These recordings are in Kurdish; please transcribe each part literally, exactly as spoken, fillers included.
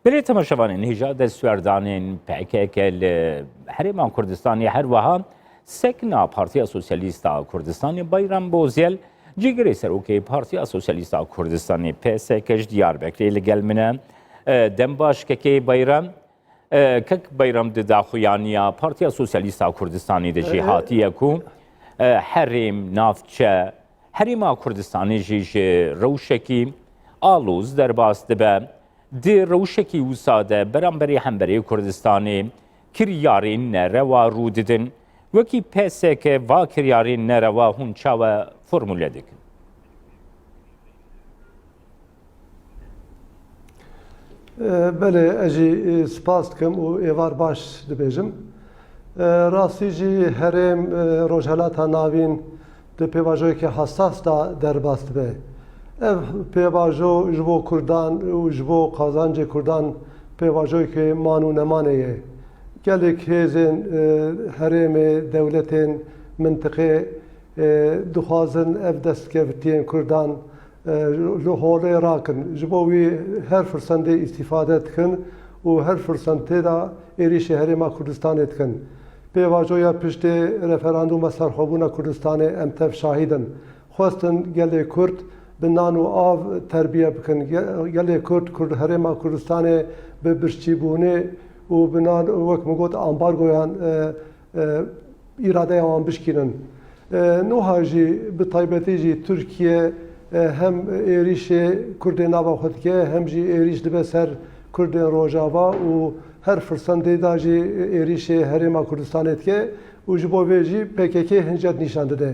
Belê temaşevanên hêja destwerdanên P K K li Herêma Kurdistanê her wiha sekna Partiya Sosyalîst a Kurdistanê Bayram Bozyel, cîgirê serokê Partiya Sosyalîst a Kurdistanê P S K ji Diyarbekirê li gel min e. E, dem baş kekê Bayram. E, kek Bayram di daxuyaniya Partiya Sosyalîst a Kurdistanê de jî hatiye ku, e, herêm, navçe, Herêma Kurdistanê jî ji rewşekî aloz derbas dibe. Di rewşekî wisa de beramberî hemberê Kurdistanê kiryarên nerewa rû didin. Wekî P S K va kiryarên nerewa hûn çawa formule dikin? E, belê, ez jî, e, spas dikim û êvar baş dibêjim. E, rastî jî herêm, e, Rojhelata Navîn di pêvajoyeke hesas de derbas dibe. Ev pêvajo ji bo Kurdan û ji bo qazancê Kurdan pêvajoyeke man û nemanê ye. Gelek hêzên, e, herêmê, dewletên mintiqê, e, dixwazin ev destkeftiyên Kurdan, e, li holê rakin. Ji bo wî her firsendê îstîfade dikin û her firsendê de êrîşê Herêma Kurdistanê dikin. Pêvajoya piştê referandûma serxwebûna Kurdistanê em tev şahîd in. Xwestin gelê Kurd bi nan û av terbiye bikin. Ge-, gelê Kurd, Kurd, Herêma Kurdistanê bi birçîbûnê û bi nan, wek min got, ambargoyan, e, e, îradeya wan bişkînin. E, nuha jî, bi taybetî jî Tirkiye, e, hem êrîşê Kurdên nava xwe dike, hem jî êrîş dibe ser Kurdên Rojava û her firsendê de jî êrîşê Herêma Kurdistanê dike û ji bo vê jî P K K hincet nîşan dide.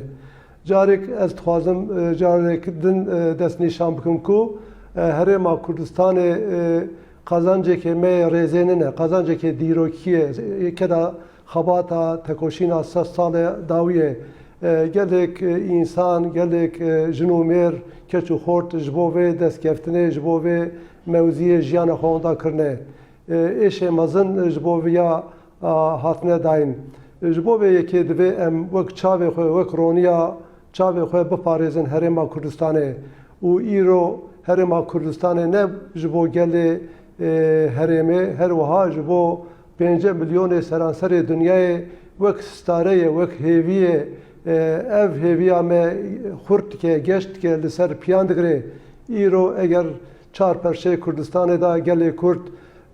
Carek ez dixwazim, e, carek din, e, destnîşan bikim ku, e, Herêma Kurdistanê, e, qazancekê me yê rêzê nine, qazancekê dîrokî ye, yeke da xebata tekoşîna sed salê dawiyê. E, gelek, e, însan, gelek, e, jin û mêr, keç û xort ji bo vê destkeftinê, ji bo vê mewziyê jiyana xwe wenda kirine. E, êşê mezin ji bo viya, a, hatine dayîn. E, ji bo vê yekê divê em wek çavê xwe, wek roniya çavê xwe biparêzin Herêma Kurdistanê û îro Herêma Kurdistanê ne ji bo gelê, e, herêmê, her wiha ji bo pêncî milyonê seranserê dinyayê wek stare ye, wek hêvî ye. E, ev hêviya me xurt dike, geş dike, li ser piyan digire. Îro eger çar perçeyê Kurdistanê de gelê Kurd,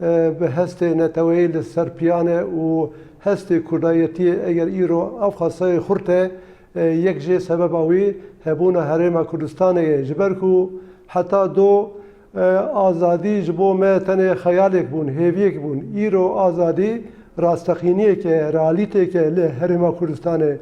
e, bi hestê neteweyî li ser piyan e û hestê kurdayetiyê eger îro ev qaseyê xurt e, e, yek jê sebeba wî hebûna Herêma Kurdistanê ye. Ji ber ku heta do, e, azadî ji bo me tenê xeyalek bûn, hêviyek bûn. Îro azadî rasteqîniyek e, realîteyek e li Herêma Kurdistanê.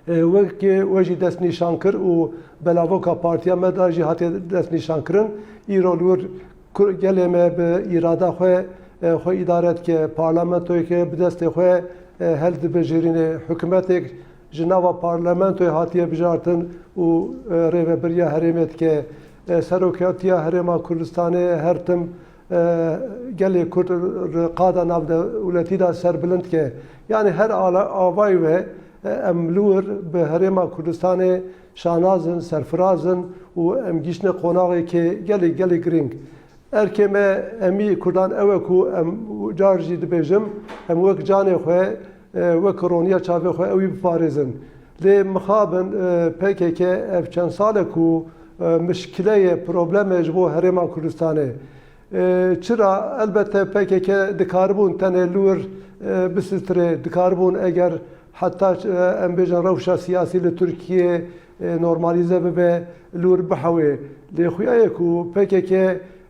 E, wekî we jî dest nîşan kir û belavoka partiya me de jî hatiye dest nîşan kirin. Îro li wir Kur-, gelê me bi îrada xwe, e, xwe îdare dike, parlamentoyeke bi destê xwe, e, hildibijêrîne. Hikûmetek ji nava parlamentoyê hatiye bijartin û, e, rêvebiriya herêmê dike. E, serokatiya Herêma Kurdistanê her tim, e, gelê Kurd li qada navdewletî de serbilind dike. Yanî her ala-, avayî ve, e, em li wir bi Herêma Kurdistanê şanaz in, serfiraz in û em gihiştine qonaxekê gelek, gelek girîng. Erkê me hemî Kurdan ew e ku em car jî dibêjim, em wek canê xwe, e, wek roniya çavê xwe ewî biparêzin. Lê mixabin, e, P K K ev çend sal e ku, e, mişkile ye, problem e ji bo Herêma Kurdistanê. E, çira? Elbette P K K dikaribûn tenê li wir, e, bisitirê, dikaribûn eger heta, e, em bêjin rewşa siyasî li Tirkiyê, e, normalîze bibe, li wir bihewê. Lê xuya ye ku P K K,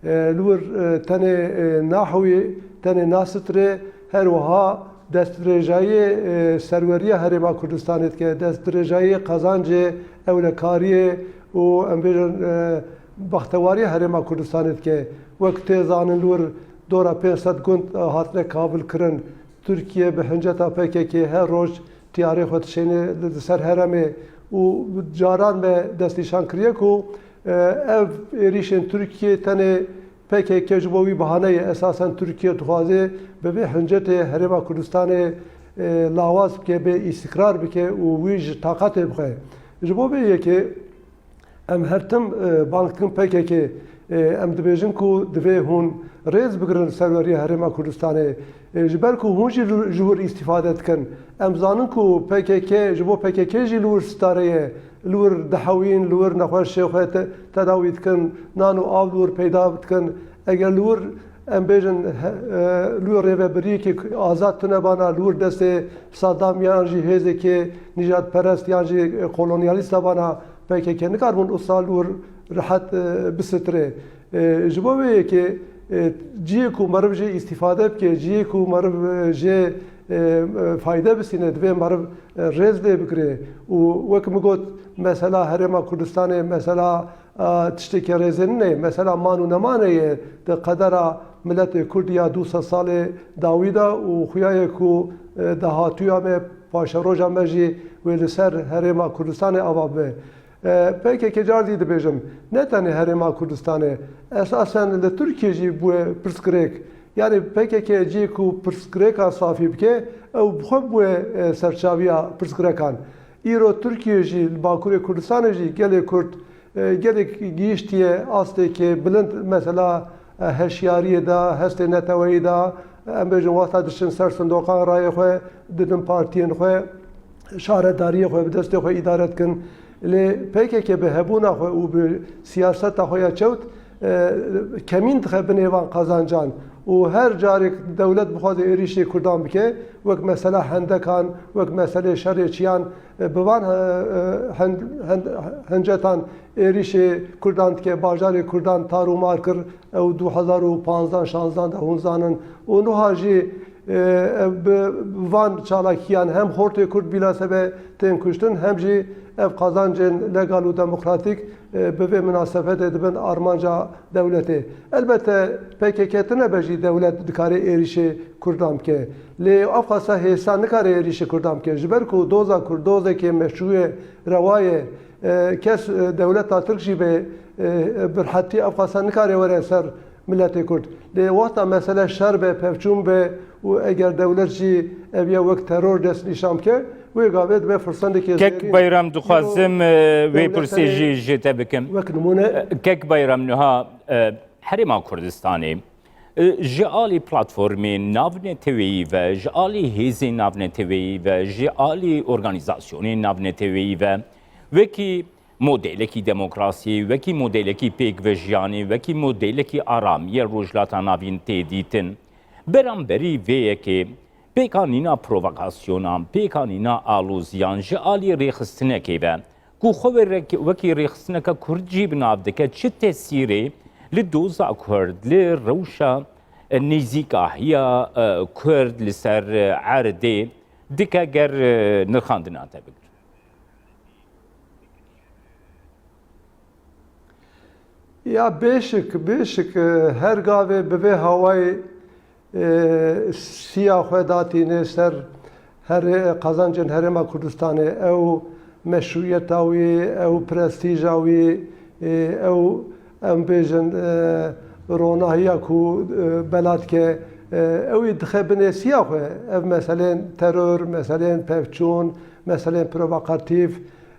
e, li wir, e, tenê, e, nahewî, tenê nasitirê, her wiha destdirêjayiyê, e, serweriya Herêma Kurdistanê dike, destdirêjayiyê qazancê ewlekariyê û em bêjin, e, bextewariya Herêma Kurdistanê dike. Wek tê zanin li wir dora pênc sed gund, e, hatine kavilkirin. Tirkiye bi hinceta P K K her roj tiyarê xwe dişêne li ser herêmê û caran me destnîşan kiriye ku, e, ev êrîşên Tirkiyê tenê P K K ji bo wî bahane ye. Esasen Tirkiye dixwaze bi vê hincetê Herêma Kurdistanê, e, lawaz bike, bê îstikrar bike û wî ji taqetê bixe. Ji bo vê yekê em her tim, e, bang dikin P K K Ê, em dibêjin ku divê hûn rêz bigirin li serweriya Herêma Kurdistanê. Ê, ji ber ku hûn jî li, ji wir îstîfade dikin. Em zanin ku P K K, ji bo P K K jî li wir stare ye. Li wir dihewîn, li wir nexweşê xwe te-, tedawî dikin, nan û av li wir peyda dikin. Eger li wir, em bêjin, he-, e, li wir rêvebiriyekî azad tune bana, li wir destê Saddam yan jî hêzekê nîjadperest yan jî, e, kolonyalîst de bana, P K K nikaribûn usa li wir rehet, e, bisitirê. E, ji bo vê yekê, e, cihê ku meriv jê îstîfade bike, cihê ku meriv, e, jê, e, e, fayde bisîne, divê meriv, e, rêz lê bigire û wek min got, mesela Herêma Kurdistanê, mesela, e, tiştekî rêzê nîne, mesela man û nemanê ye di qedera miletê Kurd ya du sed salê dawî de û xuya ye ku, e, dahatûya me, paşeroja me jî wê li ser Herêma Kurdistanê ava bibe. E, P K K car dî dibêjim, ne tenê Herêma Kurdistanê, esasen li Tirkiye jî bûye pirsgirêk. Yanî P K K cihê ku pirsgirêkan safî bike, ew bi xwe bûye, e, serçaviya pirsgirekan. Îro Tirkiye jî, li Bakurê Kurdistanê jî gelê Kurd, e, gelek gihîştiye astekê bilind, mesela, e, heşyariyê de, hestê neteweyî de, em bêjin wexta diçin ser sindoqan rayê xwe, didin partiyên xwe, şaredariyê xwe bi destê xwe îdare dikin. Lê P K K bi hebûna xwe û bi siyaseta xwe ya çewt, e, kemîn dixe binê van qazancan û her carek dewlet bixwaze êrîşê Kurdan bike, wek mesela hendekan, wek meselê şerê çiyan, e, bi van, e, e, hen-, hen-, hencetan êrîşê Kurdan dike, bajarê Kurdan tar û mar kir, ew du hezar û panzdan şanzdan de hûn zanin. Û niha jî, e, ev bi van çalakiyan hem xortê Kurd bîlasebe tên kuştin, hem jî ev qazancên legal û demokratîk, e, bi vê minasebetê dibin armanca dewletê. Elbette P K K tune be jî dewlet dikare êrîşê Kurdan bike. Lê ev xasa hêsa nikare êrîşê Kurdan bike. Ji ber ku doza Kurd dozeke meşrû ye, rewa ye, e, kes, e, dewleta Tirk jî be, e, bi rehetî ev xasa nikare were ser miletê Kurd. Lê wexta mesele şer be, pevçûn be û eger dewlet jî ev ya wek teror dest nîşan bike, wê gavê dibe firsendeke Kek zêrîn. Bayram, dixwazim, e, vê pirsê jî ji te bikim. Wek nimûne. E, Kek Bayram, niha, e, Herêma Kurdistanê, e, ji alî platformên navneteweyî ve, ji alî hêzên navneteweyî ve, ji alî organîzasyonên navneteweyî ve, wekî modelekî demokrasî, wekî modelekî pêkvejiyanê, wekî modelekî aramiyê Rojhilata Navîn tê dîtin. Beramberî vê yekê, pêkanîna provokasyonan, pêkanîna aloziyan ji alî rêxistinekê ve, ku xwe were-, wekî rêxistineke Kurd jî bi nav dike, çi tesîrê li doza Kurd, li rewşa, e, nêzîkahiya, e, Kurd li ser, e, erdê dike, ger, e, nirxandina te bigir? Ya bêşik, bêşik, e, her gavê bi vê hawayê, e, siya xwe datîne ser herê-, qazancên Herêma Kurdistanê, ew meşrûyeta wî, ew prestîja wî, e, ew, em bêjin, e, ronahiya ku, e, bela dike, e, ew ê dixe binê siya xwe. Ev meselên teror, meselên pevçûn, meselên provokatîf,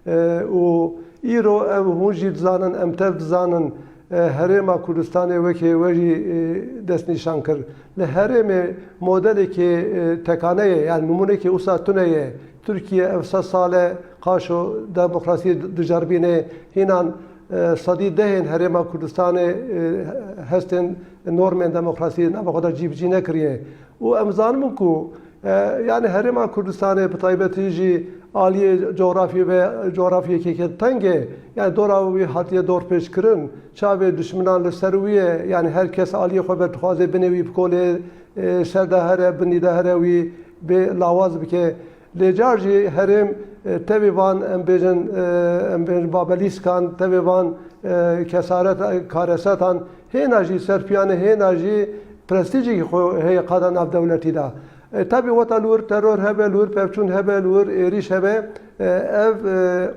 e, û îro ev hûn jî dizanin, em tev dizanin, e, Herêma Kurdistanê wekî we jî, e, destnîşan kir. Li herêmê modelekê, e, tekane ye, yani nimûnekê wisa tune ye. Tirkiye ev sed sal e qaşo demokrasiyê di-, diceribîne, hînan, e, sedî dehên Herêma Kurdistanê, e, hestên normên demokrasiyê nava xwe de cîbicî nekiriye. Û em zanibin ku, e, yani Herêma Kurdistanê bi taybetî jî aliyê coğrafyê ve coğrafyekê teng e, yani dora wî hatiye dorpêçkirin, çavê dişminan li ser wî ye, yani her kes aliyê xwe ve dixwaze binê wî bikolê, e, ser de here, binî de here wî bê lawaz bike. Lê car jî herêm, e, tevî van, em bêjin, e, em bêjin babelîskan, tevî van, e, kesaret, karesetan, hêna jî serpiyanê, hêna jî prestîjekî xwe heye qada nav dewletî de. E, tevî weta li wir teror hebe, li wir pevçûn hebe, li wir êrîş hebe, e, ev, e,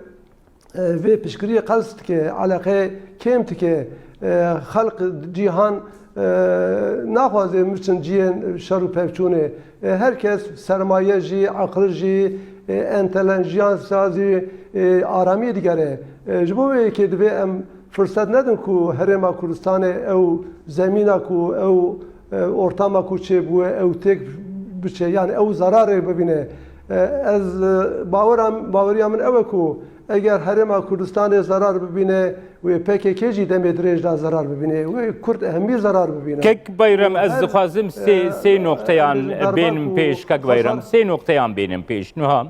e, vê piştgiriyê qels dike, eleqeyê kêm dike, e, xelq, cîhan, e, naxwaze mirçin cihên şer û pevçûnê. E, her kes sermaye jî, aqil jî, e, entelejansa jî, e, aramiyê digere. E, ji bo vê yekê divê em Firset nedin ku Herêma Kurdistanê ew zemîna ku ew, e, ortama ku çêbûye ew têk biçe, yani ew zerarê bibîne. E, ez, e, baweram, baweriya min ew e ku eger Herêma Kurdistanê zerar bibîne, wê P K K jî demê dirêj de zerar bibîne, wê Kurd hemî zerar bibîne. Kek Bayram, Û ez her, dixwazim sê, e, sê noqteyan em bêjin berbar bênim ku pêş, Kek Bayram, Hasan sê noqteyan bênim pêş. Nuha,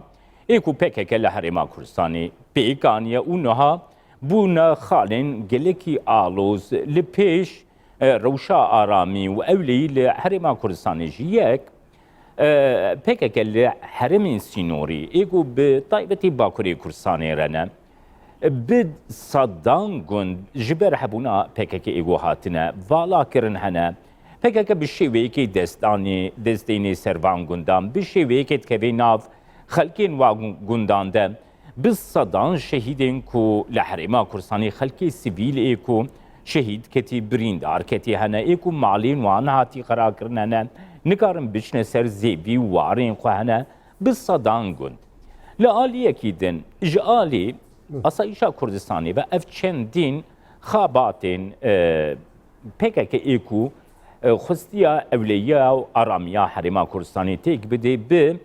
ê ku P K K li Herêma Kurdistanê pêk aniye û nuha bûne xalên gelekî aloz li pêş, e, rewşa aramî û ewleyî li Herêma Kurdistanê jî yek, e, P K K li herêmên sînorî ê ku bi taybetî Bakurê Kurdistanê re ne, bi sedan gund ji ber hebûna P K K ê ku hatine vala kirin hene. P K K bi şêweyekê destdanê, destênê ser van gundan, bi şêweyekê dikeve nav xelkên wa gun-, gundan de. Bi sedan şehîdên ku li Herêma Kurdistanê xelkê sivîl ê ku şehîd ketî, birîndar ketî hene, ê ku malên wan hatî xera kirin hene, nikarin biçine ser zêvî û warên xwe hene, bi sedan gund. Li aliyekî din, ji alî Asayîşa Kurdistanê ve ev çendîn xabatên, e, P K K ê ku, e, xwestiya ewleyiya û aramiya Herêma Kurdistanê têk bidê bi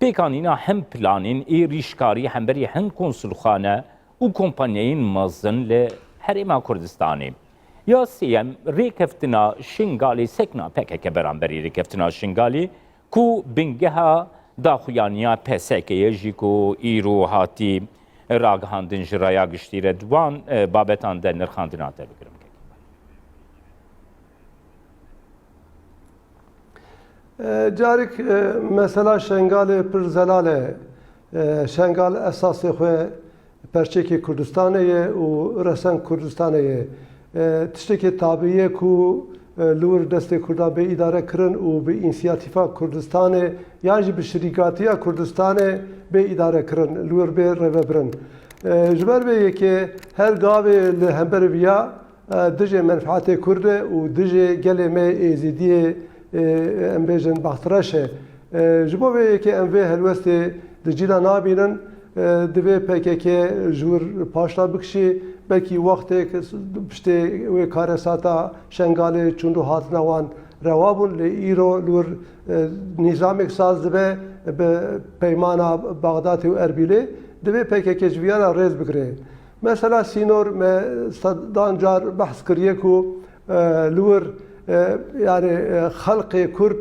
pêkanîna hin planên ê rîşkarî hemberî hin konsulxane û kompanyayên mezin li Herêma Kurdistanê. Ya sêyem, rêkeftina Şingalê, sekna P K K beramberî rêkeftina Şingalê, ku bingeha daxuyaniya P S K ye jî ku îro hatî ragihandin ji raya giştî re, di wan, e, babetan de nirxandina te bigirim. E, carek, e, mesela Şengalê pir zelal e. E, Şengal esasê xwe perçekê Kurdistanê ye û resen Kurdistanê ye. E, tiştekê tabî ye ku, e, li wir destê Kurdan bê îdare kirin û bi însiyatîfa Kurdistanê yan jî bi şirîkatiya Kurdistanê bê îdare kirin, li wir bê rêvebirin. E, ji ber vê yekê her gavê li hember viya e, dijê menfaetê Kurd e û dijê gelê me Êzidiyê, e, em bêjin baxtreş e. E, ji bo vê yekê em vê helwestê di cî de nabînin, e, divê P K K ji wir paşta bikişî, belkî wextêk piştê wê karesata Şengalê çûn û hatina wan rewa bûn, lê îro li wir, e, nîzamek saz dibe bi peymana Baxdatê û Erbîlê, divê P K K ji viya re rêz bigire. Mesela sînor me sedan car behs kiriye ku, e, li wir, e, yani, e, xelqê Kurd,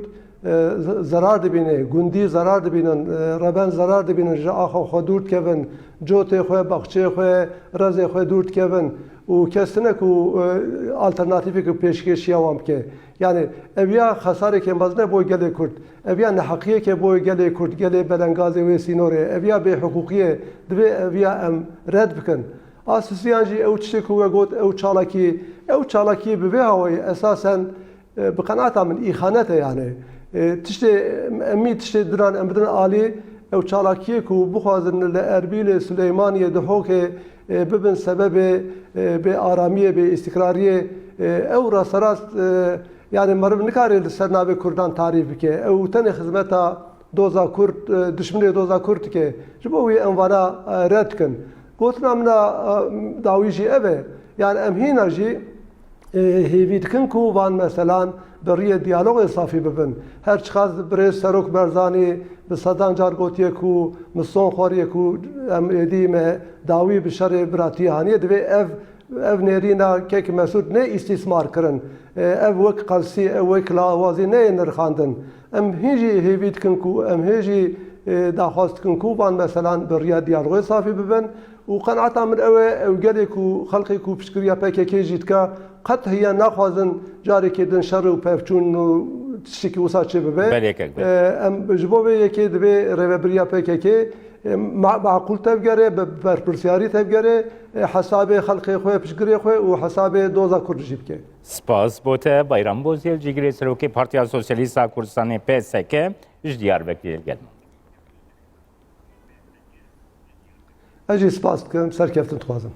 e, z-, zerar dibîne, gundî zerar dibînin, e, reben zerar dibînin, ji axa xwe dûr dikevin, cotê xwe, baxçeyê xwe, rezê xwe dûr dikevin û kes tune ku, e, alternatîfek pêşkêşiya wan bike. Yani ev ya xesareke mezin e bo gelê Kurd. Ev ya neheqiyeke bo gelê Kurd, gelê belengazê wê sînorê. Ev ya bêhiqûqiyê, divê ev ya em red bikin. A sisiyan jî ew tiştê ku we got, ew çalakî, ew çalakî bi vê hawayê esasen, e, bi qenaeta min îxanet e yani. E, tiştê, em, em mî tiştê dinan em bidin alî, ew çalakiyê ku bixwazin li Erbîlê, Silêmaniyê, Dihokê, e, bibin sebebê, e, bê aramiyê, bê îstikrariyê, e, ew rasterast, e, yani meriv nikare li ser navê Kurdan tarîf bike. Ew tenê xizmeta doza Kurd, e, dişminê doza Kurd dike. Ji bo wî em vana, e, red dikin. Gotina min a, e, dawî jî ev e. Yani em hîna jî, e, hêvî dikin ku van meselan bi riyê diyalogê safî bibin. Her çiqas birêz Serok Barzanî bi sedan car gotiye ku min son xwariye ku em êdî me dawî bi şerê biratiyê haniye, divê ev, ev nêrîna kek Mesûd nê îstîsmar kirin. E, ev wek qelsî, ev wek lawazî neyê nirxandin. Em hîn jî hêvî dikin ku, em hê jî, e, daxwaz dikin ku van meselan bi riya diyalogê safî bibin û qenaeta min ew e, ew gelê ku xelkê ku piştgiriya P K K jî dike, qet hiya naxwazin carekê din şer û pevçûn û tiştekî wisa çêbibe. Belê kek be. E, em ji bo vê yekê divê rêvebiriya P K K, e, ma-, maqûl tevgere, bi berpirsiyarî tevgere, e, hesabê xelkê xwe, piştgirê xwe û hesabê doza Kurd jî bike. Spas bo te, Bayram Bozyel, cîgirê Serokê Partiya Sosyalîst a Kurdistanê, P S K, ji Diyarbekirê li gel me. Ez jî spas dikim, serkeftin dixwazim.